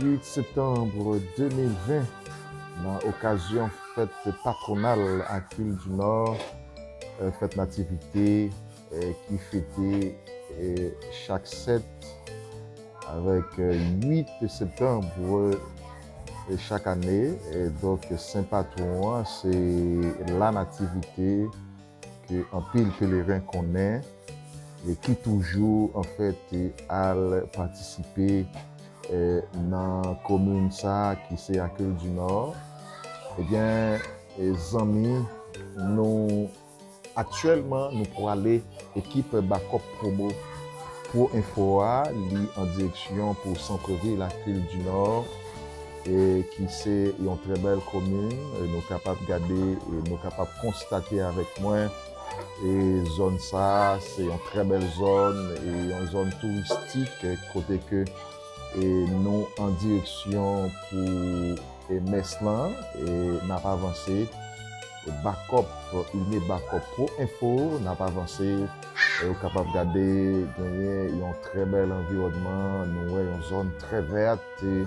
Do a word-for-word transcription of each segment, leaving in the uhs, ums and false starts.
uit septanm de mil ven, nan okazyon fèt patwonal Akil di Nò, eh, fèt Nativite, eh, ki fete, eh, chak sèt avèk, eh, uit septanm, eh, chak ane. Eh, donk, sen patwon an, se La Nativite, ke anpil peleren konnen e ki toujou, anfèt, al patisipe, eh, nan komin sa a ki se Akil di Nò. Ebyen, eh, zanmi, nou, aktyèlman, nou prale, ekip Bakòp Pwomo Pwo Enfo a, li an direksyon pou sant vil Akil di Nò, e ki se yon trè bèl komin. E nou kapab gade, e nou kapab konstate avèk mwen, e zòn sa a, se yon trè bèl zòn, e yon zòn touristik, e kote ke, e nou an direksyon pou, e mès lan, e n ap avanse. Bakòp, Ine Bakòp Pwo Enfo, n ap avanse. E ou kapab gade, genyen yon trè bèl anviwònman, nou wè yon zòn trè vèt, e,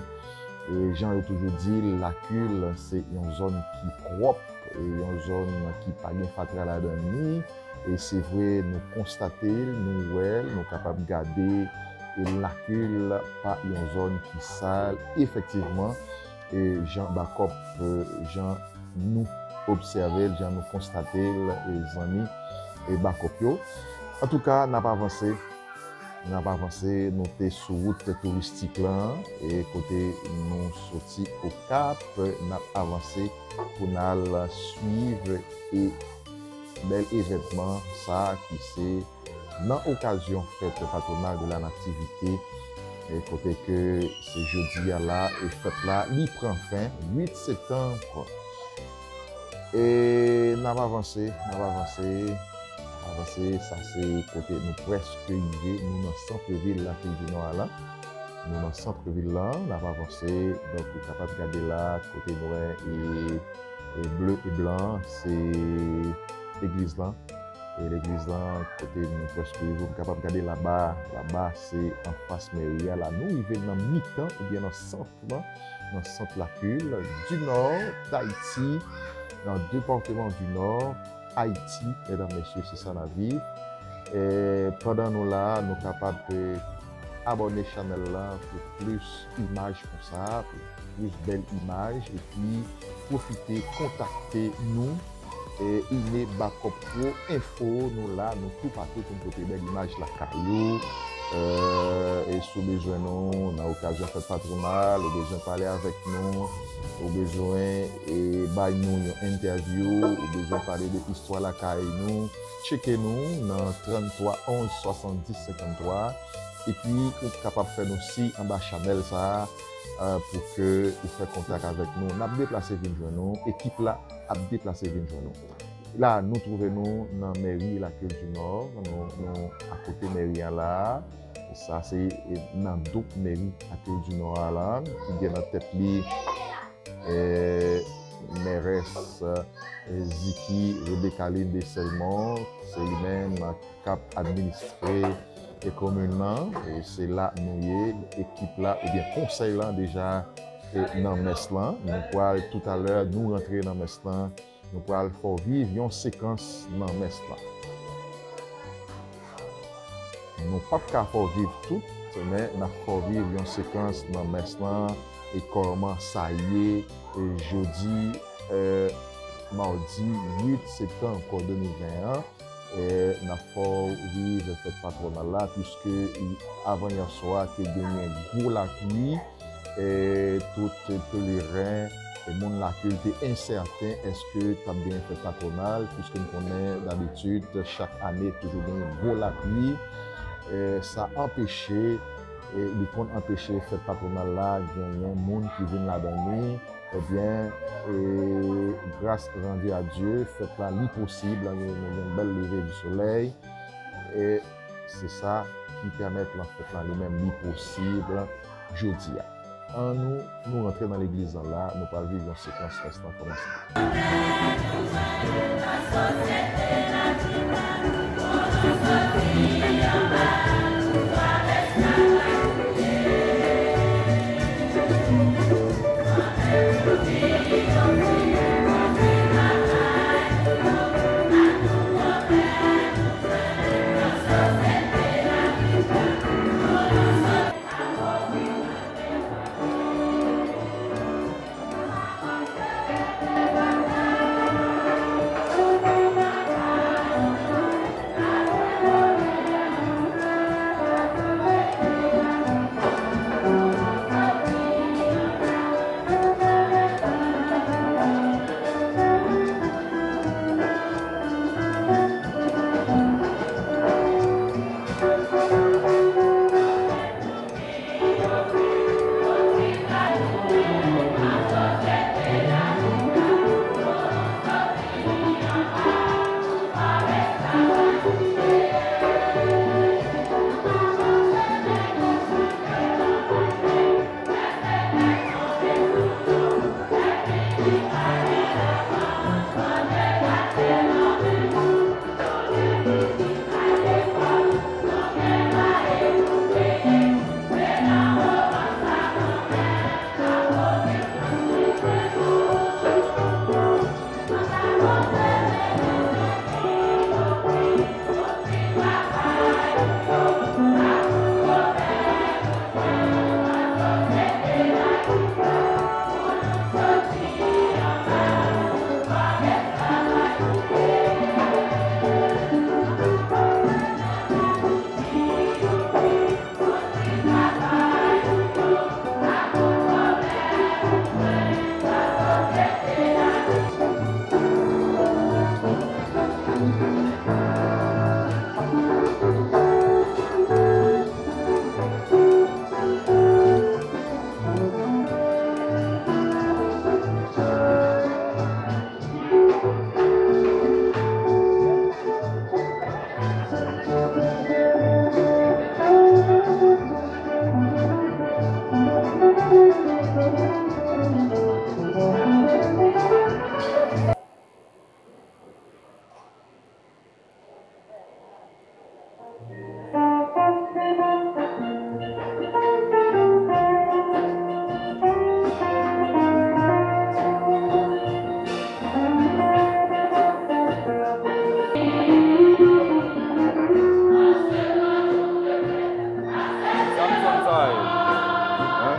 e jan yo toujou di, Lakil se yon zòn ki pwòp, e yon zòn ki pa gen fatra ladan ni, e se vre, nou konstate l, nou wè l, nou kapab gade, e Lakil pa yon zòn ki sal, efektivman, e jan Bakòp, e jan nou obsève l, jan nou konstate l, e zanmi, e Bakòp yo. Antouka, n ap avanse. N ap avanse, nou te sou wout touristik lan, e kote nou soti Okap, n ap avanse pou n al swiv e bèl evènman sa a ki se nan okazyon fèt patwonal de la Nativite, e kote ke se jodi a la, e fèt la, li pran fen, uit septanm. E n ap avanse, n ap avanse, n ap avanse, sa se kote nou prèske rive, nou nan sant vil Lakil di Nò a la. Nou nan sant vil lan, n ap avanse, donk ou kapab gade la, kote nou wè, e, e ble e blan, se legliz lan. E legliz lan, kote nou prèske rive, nou kapab gade laba, laba se anfas mèri a la. Nou rive nan mitan oubyen nan sant lan, nan sant Lakil, di Nò, Dayiti, nan depatman di Nò, Ayiti, medam, mesye, se sa n ap viv. E pandan nou la, nou kapab, e, abòne chanèl la pou plis imaj konsa, pou plis bèl imaj, epi pwofite kontakte nou, e, Ine Bakòp Pwo Enfo, nou la, nou toupatou pou n pote bèl imaj lakay ou. E, e si w bezwen nou nan okazyon fèt patwonal, ou bezwen pale avèk nou, ou bezwen, e, bay nou yon entèvyou, ou bezwen pale de istwa lakay nou, tcheke nou nan tranntwa onz swasanndis senkanntwa, epi ou kapab fè nou siy anba chanèl sa a, e, pou ke ou fè kontak avèk nou. N ap deplase vin jwenn nou, ekip la ap deplase vin jwenn nou. La, nou twouve nou nan mèri Lakil di Nò, nou, nou akote mèri a la. Sa se, e, nan do mèri Lakil di Nò a la, ki gen nan tèt li, e, mèrès, e, Ziki Rebecaline Deselmont, se li menm k ap administre, e, komin nan, e se la nou ye, ekip la, oubyen konsèy lan deja, e, nan mès lan. Nou pral, toutalè, nou rantre nan mès lan, nou pral fè w viv yon sekans nan mès lan. Nou p ap ka fè w viv tout, men n ap fè w viv yon sekans nan mès lan, e kòman sa ye, e jodi, e, madi uit septanm de mil ven an, e n ap fè w viv fèt patwonal la, piske avanyè swa te genyen gwo lapli, e tout peleren, e moun Lakil te ensèten èske t ap genyen fèt patwonal, piske n konnen dabitid, chak ane, toujou genyen gwo lapli. E sa anpeche, e li konn anpeche fèt patwonal la, genyen moun ki vin ladan li. Ebyen, e gras randi a Dye, fèt la li posib, la nou gen yon bèl leve di solèy. E se sa ki pèmèt lan fèt lan li menm li posib jodi a. Annou, nou rantre nan legliz lan la, nou pral viv yon sekans fèt lan kòmanse.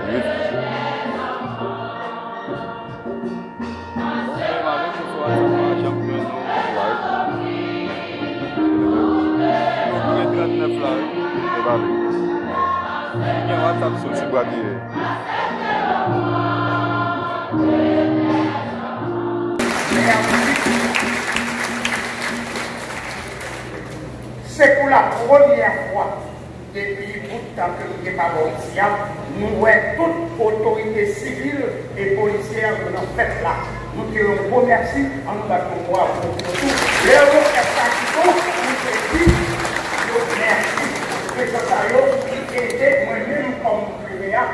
Bon, mwen pa konn si sou WhatsApp mwen janm jwenn nou. Right. Nou gen trannèf la, wi. Se pa vre. Gen WhatsApp sou ti bwa ki ye. Se pou la premyè fwa depi bout tan ke m te pa bò isi a, nou wè tout otorite sivil e polisyè yo nan fèt la. Nou di yo yon gwo mèsi, ann nou bat yon bravo pou yo tou. Lè yo fè sa ki bon, nou te di yo mèsi. Se jan sa yo ki ede mwen menm kòm premye a,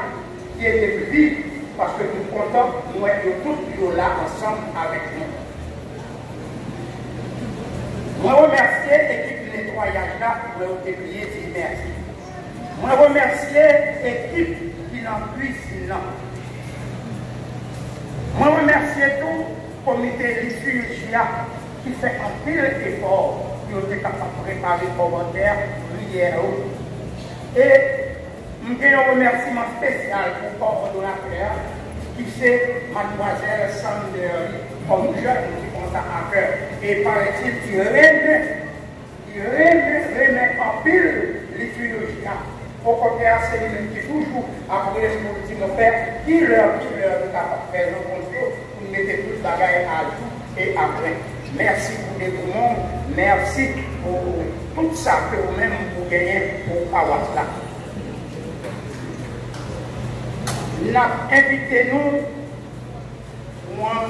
ki ede m viv, paske nou kontan, nou wè yo tout yo la ansanm avèk nou. Mwen remèsye ekip netwayaj la, mwen yo te byen di mèsi. Mwen remèsye ekip ki nan kwizin nan. Mwen remèsye tou komite litirji a ki fè anpil efò pou yo te kapab prepare kòmantè, priyè yo. E M gen yon remèsiman espesyal pou kowòdonatè a, ki se madmwazèl Sanderly, kòm jèn ki pran sa a kè. E parètil ki renmen, ki renmen, renmen anpil litirji a. Okontrè, se li menm ki toujou ap rele m pou l di mwen, pè, kilè, kilè nou kapab fè rankont yo, pou n mete tout bagay ajou e apre. Mèsi pou devouman w, mèsi pou tout sa ke ou menm ou genyen pou pawas la. N ap envite nou pran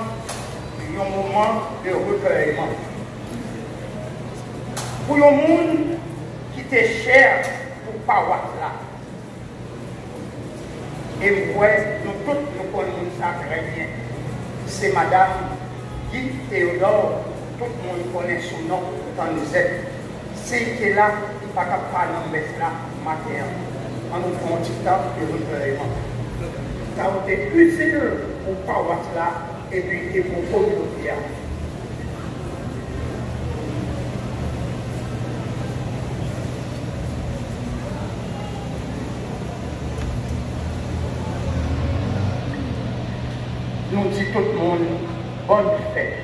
yon moman de rekèyman pou yon moun ki te chè pou pawas la. E m kwè nou tout nou konn moun sa trè byen. Se madanm Guy Théodore, tout moun konnen sou non Tann Zèt. Si l te la, li pa t ap pa nan mès la maten an. Ann nou pran yon ti tan de rekèyman. Sa yo te itil pou pawas la epi e pou kominote a. Nou di tout moun bòn fèt.